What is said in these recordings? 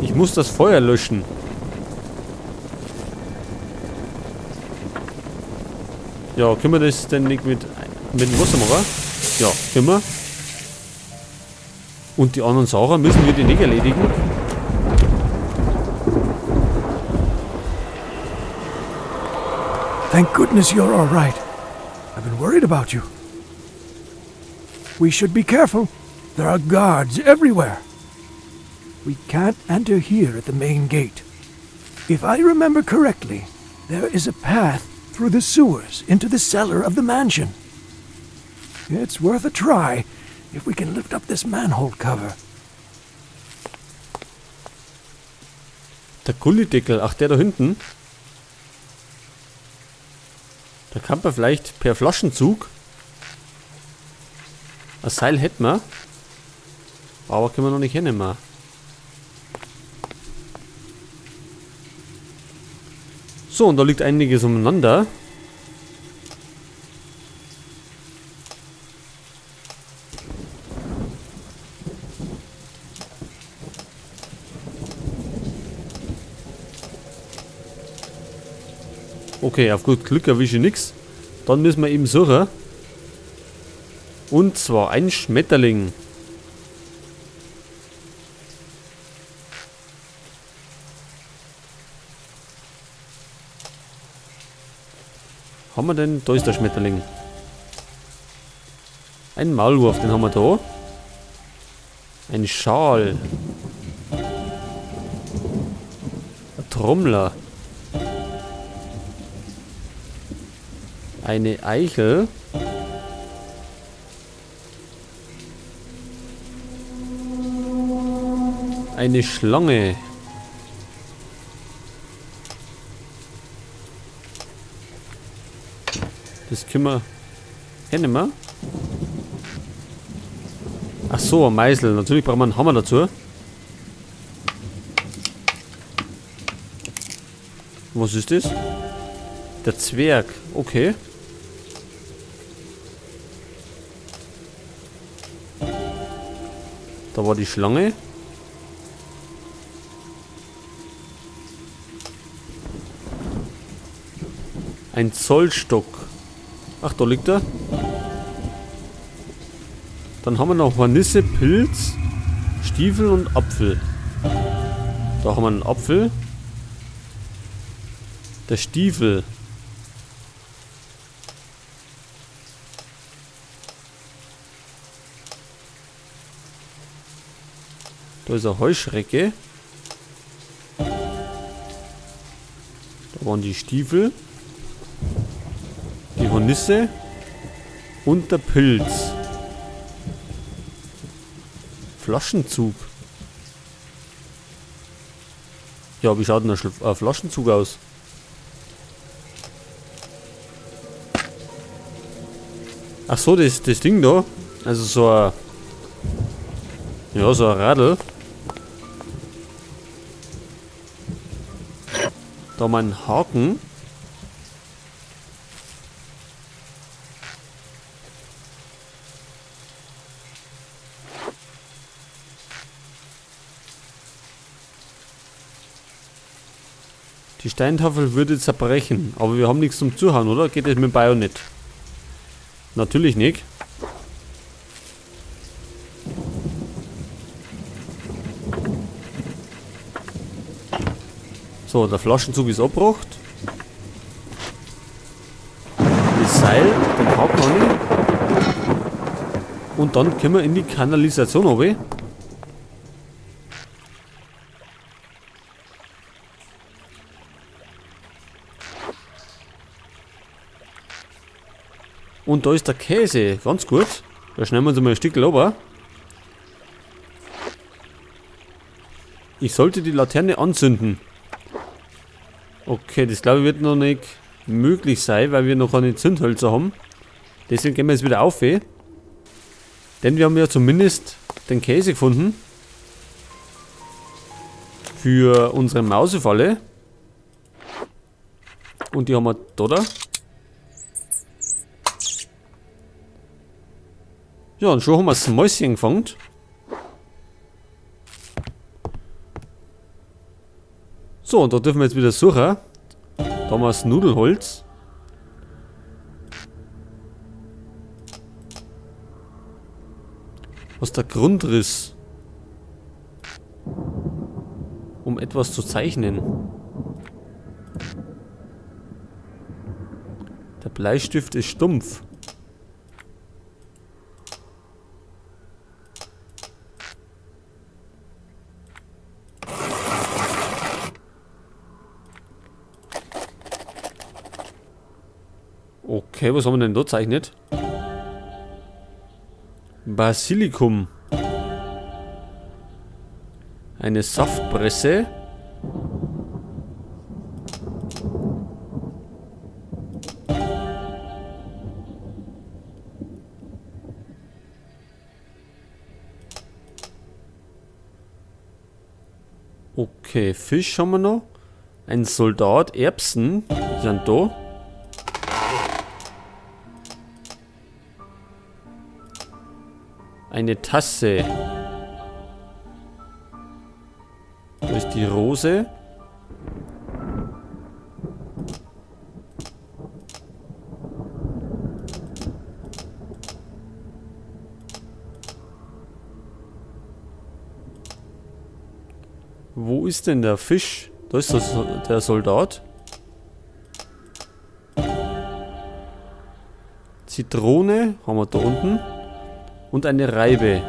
Ich muss das Feuer löschen. Ja, können wir das denn nicht mit dem Wasser machen? Ja, können wir. Und die anderen Sachen müssen wir die nicht erledigen. Thank goodness you're all right. I've been worried about you. We should be careful. There are guards everywhere. We can't enter here at the main gate. If I remember correctly, there is a path through the sewers into the cellar of the mansion. It's worth a try if we can lift up this manhole cover. Der Gullideckel, ach der da hinten. Da kann man vielleicht per Flaschenzug. Ein Seil hätten wir. Aber können wir noch nicht hinnehmen. So, und da liegt einiges umeinander. Okay, auf gut Glück erwische ich nix. Dann müssen wir eben suchen. Und zwar ein Schmetterling. Haben wir denn? Da ist der Schmetterling. Ein Maulwurf, den haben wir da. Ein Schal. Ein Trommler. Eine Eichel. Eine Schlange. Das können wir hernehmen. Ach so, ein Meißel. Natürlich brauchen wir einen Hammer dazu. Was ist das? Der Zwerg. Okay. Da war die Schlange. Ein Zollstock. Ach, da liegt er. Dann haben wir noch Hornisse, Pilz, Stiefel und Apfel. Da haben wir einen Apfel. Der Stiefel. Da ist eine Heuschrecke. Da waren die Stiefel. Die Hornisse. Und der Pilz. Flaschenzug. Ja, wie schaut denn ein Flaschenzug aus? Ach so, das Ding da. Also so ein... Ja, so ein Radl. Da haben wir einen Haken. Die Steintafel würde zerbrechen, aber wir haben nichts zum Zuhauen, oder? Geht das mit dem Bajonett? Natürlich nicht. So, der Flaschenzug ist abgebracht. Das Seil, den Haken habe ich. Und dann können wir in die Kanalisation runter. Und da ist der Käse, ganz gut. Da schneiden wir uns mal ein Stück runter. Ich sollte die Laterne anzünden. Okay, das glaube ich wird noch nicht möglich sein, weil wir noch keine Zündhölzer haben. Deswegen gehen wir jetzt wieder auf. Denn wir haben ja zumindest den Käse gefunden. Für unsere Mausefalle. Und die haben wir da, da. Ja, und schon haben wir das Mäuschen gefangen. So, und da dürfen wir jetzt wieder suchen. Da haben wir das Nudelholz. Was ist der Grundriss? Um etwas zu zeichnen. Der Bleistift ist stumpf. Okay, was haben wir denn da gezeichnet? Basilikum. Eine Saftpresse. Okay, Fisch haben wir noch. Ein Soldat, Erbsen sind da. Eine Tasse. Da ist die Rose. Wo ist denn der Fisch? Da ist der Soldat. Zitrone haben wir da unten. Und eine Reibe.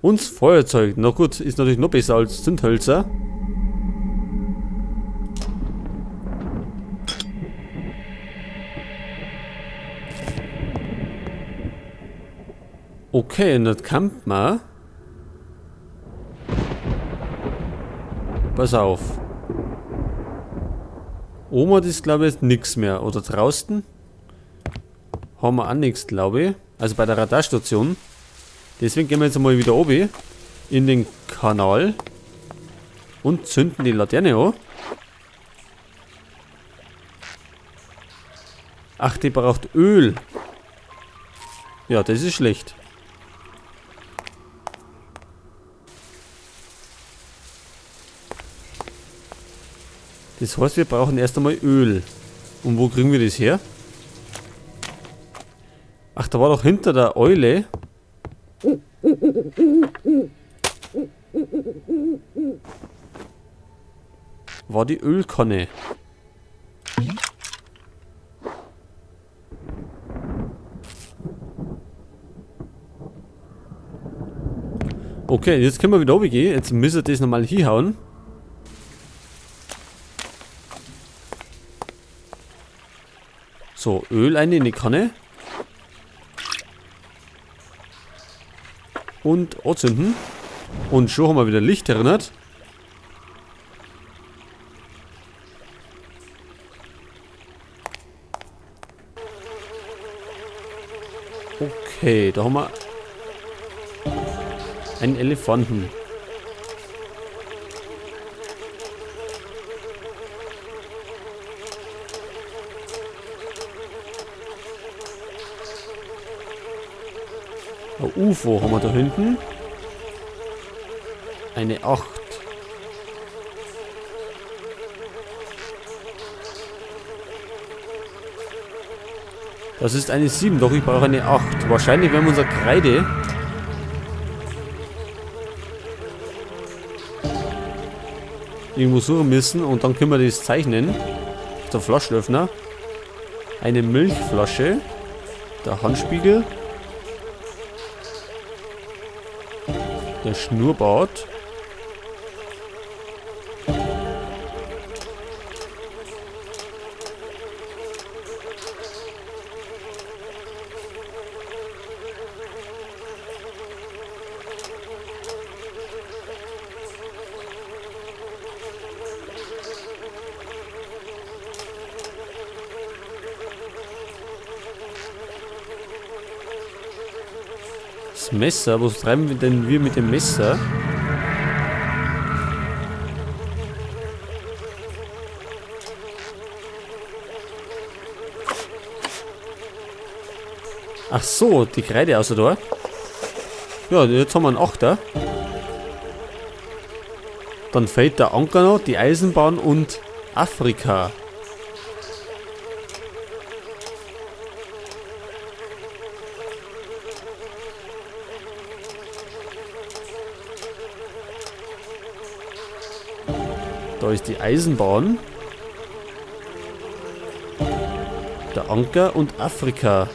Und das Feuerzeug. Na gut, ist natürlich noch besser als Zündhölzer. Okay, und das kann man. Pass auf. Oma, das ist, glaube ich, jetzt nix mehr. Oder draußen? Haben wir auch nix, glaube ich. Also bei der Radarstation. Deswegen gehen wir jetzt einmal wieder oben in den Kanal und zünden die Laterne an. Ach, die braucht Öl. Ja, das ist schlecht. Das heißt, wir brauchen erst einmal Öl. Und wo kriegen wir das her? Ach, da war doch hinter der Eule. War die Ölkanne. Okay, jetzt können wir wieder runtergehen. Jetzt müssen wir das nochmal hinhauen. So, Öl rein in die Kanne. Und anzünden. Und schon haben wir wieder Licht erinnert. Okay, da haben wir einen Elefanten. Ein UFO haben wir da hinten. Eine 8. Das ist eine 7, doch ich brauche eine 8. Wahrscheinlich werden wir unser Kreide irgendwo suchen müssen und dann können wir das zeichnen. Der Flaschenöffner. Eine Milchflasche. Der Handspiegel. Der Schnurrbart. Das Messer, was treiben wir denn wir mit dem Messer? Ach so, die Kreide außer da. Ja, jetzt haben wir einen 8er. Dann fehlt der Anker noch, die Eisenbahn und Afrika. Da ist die Eisenbahn. Der Anker und Afrika.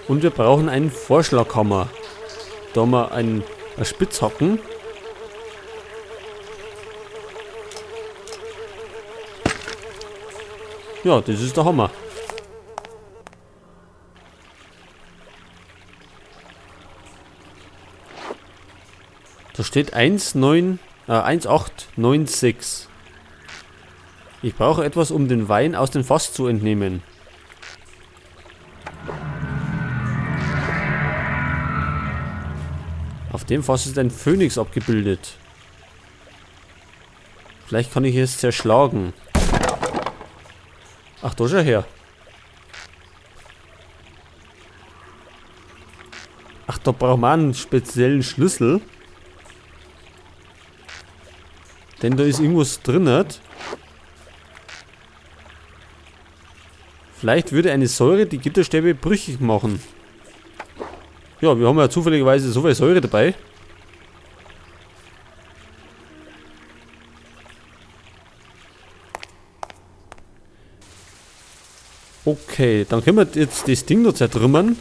Und wir brauchen einen Vorschlaghammer. Da haben wir einen Spitzhacken. Ja, das ist der Hammer. Da steht 1896. Ich brauche etwas, um den Wein aus dem Fass zu entnehmen. Auf dem Fass ist ein Phönix abgebildet. Vielleicht kann ich es zerschlagen. Ach, da schau her. Ach, da braucht man einen speziellen Schlüssel. Denn da ist irgendwas drin. Vielleicht würde eine Säure die Gitterstäbe brüchig machen. Ja, wir haben ja zufälligerweise so viel Säure dabei. Okay, dann können wir jetzt das Ding noch zertrümmern.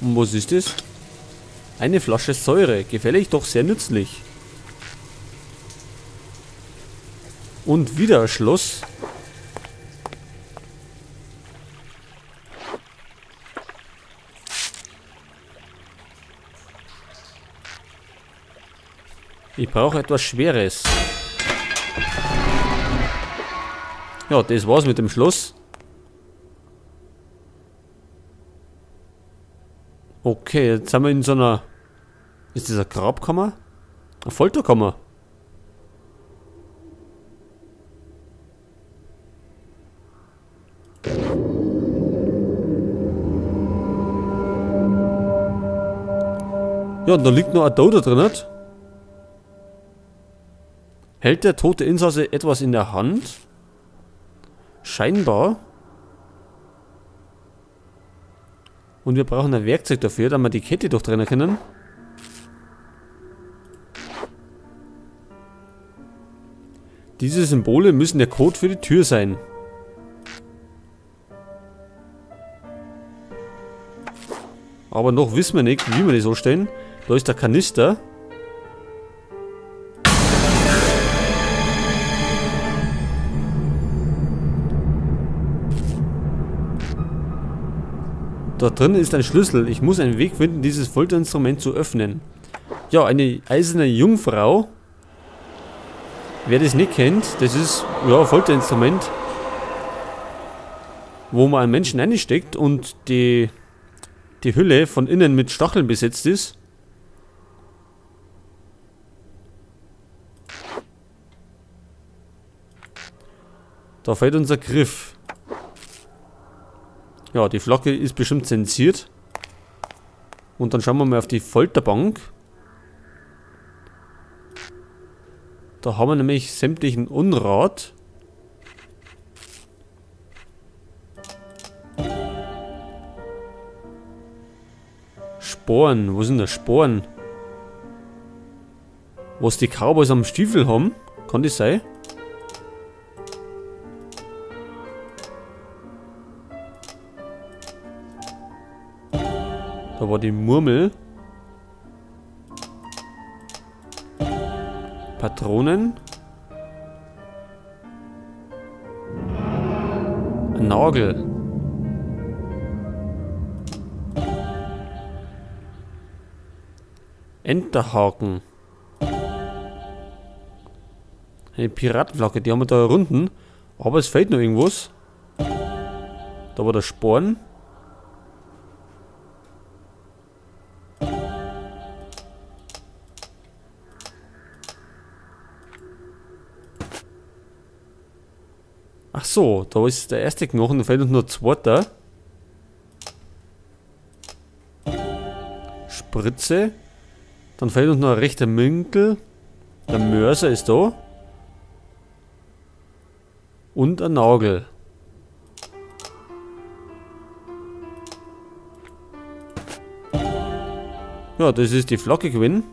Und was ist das? Eine Flasche Säure. Gefährlich, doch sehr nützlich. Und wieder ein Schloss. Ich brauche etwas Schweres. Ja, das war's mit dem Schloss. Okay, jetzt sind wir in so einer... Ist das eine Grabkammer? Eine Folterkammer. Ja, und da liegt noch ein Toter drin. Hält der tote Insasse etwas in der Hand? Scheinbar. Und wir brauchen ein Werkzeug dafür, damit wir die Kette durchtrennen können. Diese Symbole müssen der Code für die Tür sein. Aber noch wissen wir nicht, wie wir das anstellen. Da ist der Kanister. Da drin ist ein Schlüssel. Ich muss einen Weg finden, dieses Folterinstrument zu öffnen. Ja, eine eiserne Jungfrau. Wer das nicht kennt, das ist ja ein Folterinstrument, wo man einen Menschen reinsteckt und die Hülle von innen mit Stacheln besetzt ist. Da fehlt unser Griff. Ja, die Flagge ist bestimmt zensiert. Und dann schauen wir mal auf die Folterbank. Da haben wir nämlich sämtlichen Unrat. Sporen. Wo sind da Sporen? Was die Cowboys am Stiefel haben? Kann das sein? Da war die Murmel. Patronen. Ein Nagel. Enterhaken. Eine Piratenflagge, die haben wir da unten. Aber es fehlt noch irgendwas. Da war der Sporn. Ach so, da ist der erste Knochen, da fehlt uns nur zweiter. Spritze. Dann fehlt uns noch ein rechter Winkel. Der Mörser ist da. Und ein Nagel. Ja, das ist die Flagge gewesen.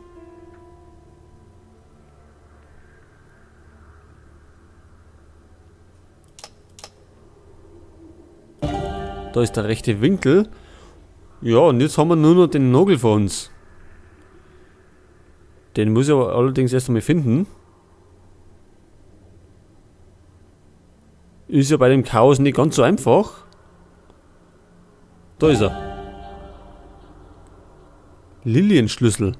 Da ist der rechte Winkel. Ja, und jetzt haben wir nur noch den Nagel vor uns. Den muss ich aber allerdings erst einmal finden. Ist ja bei dem Chaos nicht ganz so einfach. Da ist er. Lilienschlüssel.